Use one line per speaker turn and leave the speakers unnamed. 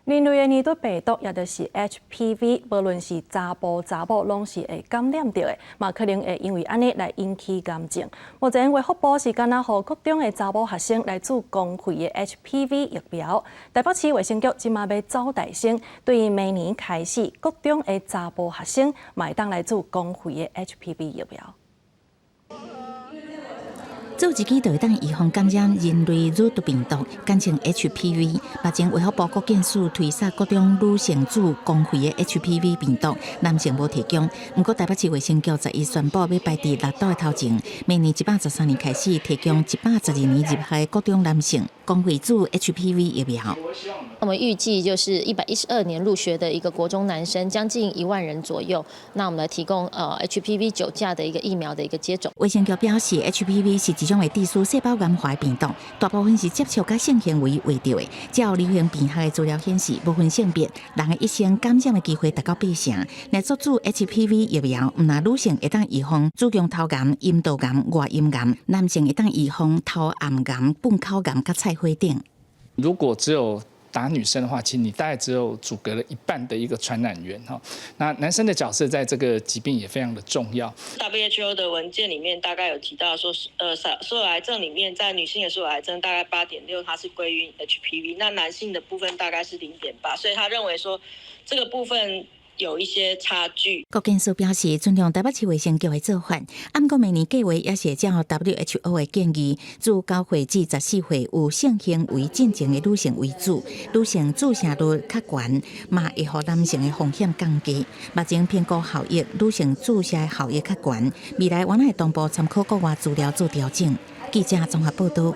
人類的乳突病毒，也就是 HPV，無論是查埔查某，攏是會感染著的，嘛可能會因為按呢來引起癌症。目前衛福部是干焦予國中的查某學生來注公費的 HPV 疫苗。台北市衛生局這馬欲走大先，對明年開始，國中的查埔學生嘛會當來注公費的 HPV 疫苗。
注一劑就會當預防感染人類乳突病毒，簡稱 HPV。目前衛福部國健署推捒國中女性注公費的 HPV 病毒，男性無提供。毋過台北市衛生局11宣布，欲排佇六都的頭前，明年113年開始提供112年入學的國中男性公費注 HPV 疫苗。
我們預計就是112年入學的一個國中男生，將近1萬人左右。那我們來提供HPV 9價的一個疫苗的一個接種。
衛生局表示，HPV 是一種會致使細胞癌化的病毒，大部分是接觸佮性行為罹著的。照流行病學的資料顯示，無分性別，人的一生感染的機會達到八成。若注注 HPV 疫苗，毋但女性會當預防子宮頭癌、陰道癌、外陰癌，男性會當預防頭罨癌、糞口癌佮菜花等。
如果只有打女生的話，其實你大概只有阻隔了一半的一個傳染源哈。那男生的角色在這個疾病也非常的重要。
WHO 的文件裡面大概有提到說，所有癌症裡面，在女性的所有癌症大概8.6，它是歸因 HPV，那男性的部分大概是0.8，所以他認為說這個部分有一些差距。
國健署表示，尊重台北市衛生局的做法，毋過明年計劃也是會照 WHO 的建議，自9歲至14歲有性行為進前的女性為主，女性注射率較懸，嘛會予男性的風險降低。目前評估效益，女性注射的效益較懸，未來阮會同步參考國外資料做調整。記者綜合報道。